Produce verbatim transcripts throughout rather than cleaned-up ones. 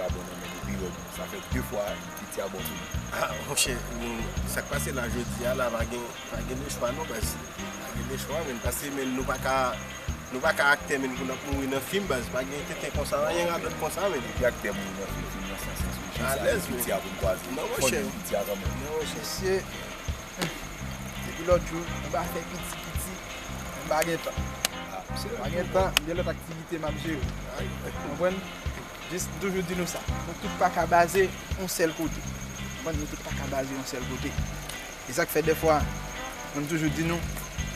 a bon nan men nou pi rèd. Sa fè de fwa piti a bon sou nou. Ah, monchè, nou, sa k pase la jodi a la, pa gen, pa gen de chwa non, baz. Pa gen de chwa, men, paske, men, nou pa ka, nou pa ka aktè, men, pou n ap mouri nan fim, baz. Pa gen tenten konsa, anyen radòt konsa, men. Ki aktè mouri nan fim, fim nan san sans, wi. Alèz, piti a pou n kwaze. Non, monchè. Fò n jwenn piti a kanmenm. Non, monchè. Mesye, depi lòt jou, m pa fè piti, piti, m pa gen tan. M pa gen tan, m gen lòt aktivite m ap jere. Konprann? Jis, m toujou di nou sa. Nou tout pa ka baze yon sèl kote. Konprann? Nou tout pa ka baze yon sèl kote. E sa k fè dèfwa, mwen, m toujou di nou,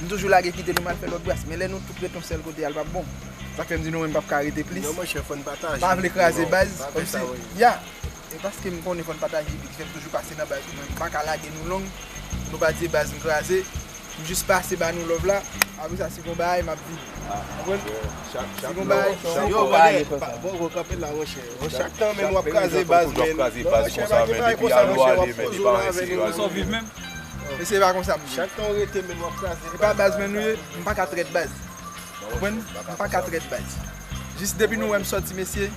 m toujou lage kite nou m al fè lòt bras. Men lè nou tout ret yon sèl kote, al p ap bon. Sa k fè m di nou, mwen, m p ap ka rete plis. Non, monchè, fò n pataje. Pa vle kraze baz, kòmsi, ya. E paske m konnen fò n pataje, epi ki fè m toujou pase nan baz ou, mwen, m pa ka lage nou long. Nou pa di baz m kraze. M jis pase ba nou love la. Apre sa, si gon bagay, m ap vini. Konprann? Si gon bagay, si gon bagay, pa, bon, bon, kanpe la, monchè. Bon, chak tan, men w ap kraze baz, men. Non, monchè, pa gen bagay konsa, monchè, w ap poze w la avè nou. Mesye, pa konsa m ye. Chak tan w rete, men w ap kraze baz. E pa baz, men nou ye, m pa ka trèt baz. Konprann? M pa ka trèt baz. Jis depi nou wè m sòti, mesye,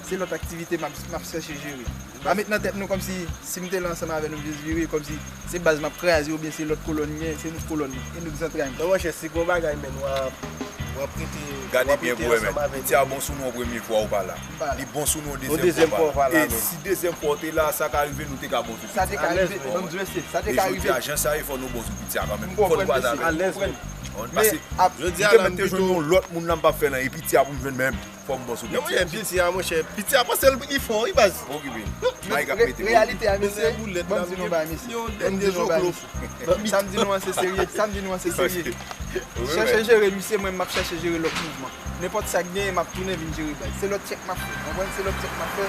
se lòt aktivite m ap, m ap chèche jere. Pa met nan tèt nou kòmsi, si m te la ansanm avè nou, m jis vire, kòmsi se baz m ap kraze oubyen se lòt kolòn m ye, se nou kolòn nou, e nou k zantray nou. Non, monchè, si gon bagay, men, w ap, w ap rete, w ap rete ansanm avè nou. Gade byen pou wè, men. Piti a bon sou nou yon premye fwa ou pa la. M pa la. Li bon sou nou yon dezyèm fwa ou pa la. E si dezyèm fwa ou te la, sa ka rive, nou te ka bon sou piti a. Sa te ka rive, ban m di w, mesye, sa te ka rive. E jodi a, jan sa ye, fò nou bon sou piti a kanmenm. Fò nou pa lage. Alèz, men. Jodi a la, m pito jwenn yon lòt moun la, m p ap fè l anyen, e piti a pou m jwenn menm. Fò m bon sou piti a. Non, monchè, piti a, monchè. Piti a panse l pi fò, wi, baz. Okipe. Bagay k ap pete. Reyalite a, mesye, ban m di nou bagay, mesye. Ban m di nou bagay, mesye. Sa m di nou an, se serye. Sa m di nou an, se serye. Chèche jere misye, mwen, m ap chèche jere lòt mouvman. Nenpòt sa k genyen, m ap tounen vin jere baz. Se lòt tchèk m ap fè. Konprann? Se lòt tchèk m ap fè.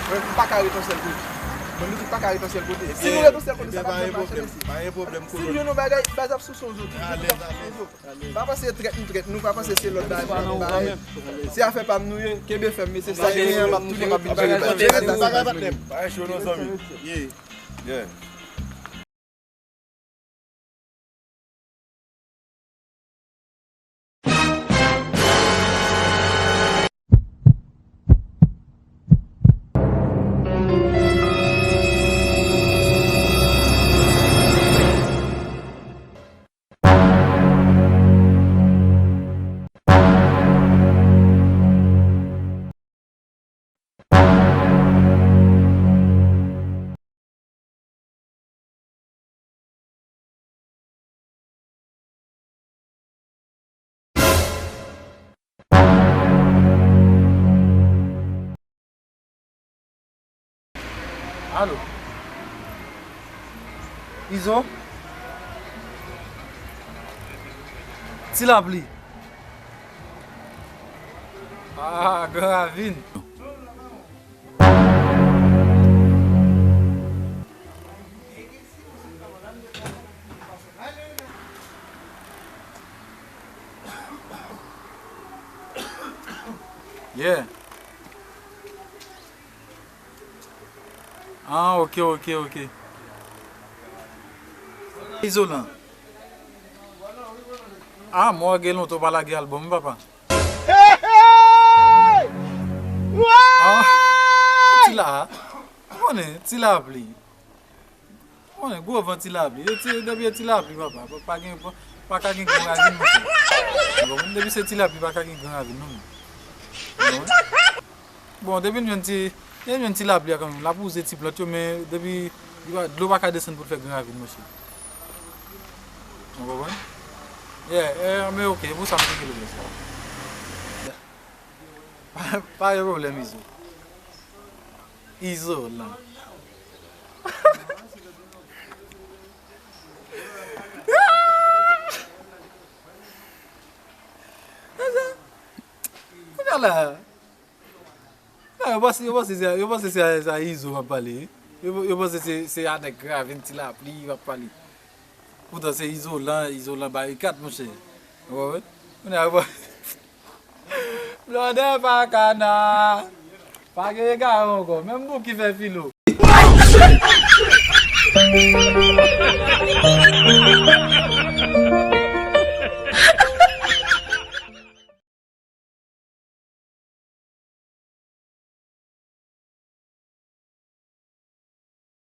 Mwen, m pa ka ret yon sèl kote. Mwen, nou tout pa ka ret yon sèl kote. Si nou ret yon sèl kote, sa p ap janm mache, mesye. Pa gen pwoblèm, pa gen pwoblèm. Si m jwenn yon bagay, baz ap souse yon zo. Toujou baz ap souse yon zo. Pa panse trèt nou trèt, nou pa panse se lòt bagay nou bagay. Se afè pa m nou ye, kenbe fèm, mesye, sa genyen an, m ap tounen, m ap vin jere baz. Bagay pa t nèm. Bagay cho non, zanmi. Yeah. Yeah. Alo? Izo? Ti lapli. Ah, Gran Ravin. Yeah. Ah, ok, ok, ok. Izolan. Ah, mwen gen lontan w pa lage album, papa. Hey, hey! Ah, ti la. Ou konnen, ti lapli. Ou konnen, gwo van, ti lapli. E ti, depi e ti lapli, papa, pa, pa gen, pa, pa ka gen gran ravin, monchè. Ou konprann? Depi se ti lapli, pa ka gen gran ravin, non, men. Ou konprann? Bon, depi n jwenn ti, depi n jwenn ti lapli a kanmenm, l ap wouze ti plant yo, men depi li pa, dlo pa ka desann pou l fè gran ravin, monchè. Ou konprann? Yeah, eh, men ok, pou sa m te rele w, mesye. Pa, pa gen pwoblèm, Izo. Izolan. Kounye a la, non, yo panse, yo panse se, yo panse se a, se a Izo m ap pale, wi. Yo, yo panse se, se a nèg Gravin Ti Lapli m ap pale. Poutan se Izolan, Izolan Barikad, monchè. Ou konprann? Kounye a, yo panse Blòdè pa kana. Pa gen egare ankò. Menm Bouki fè filo.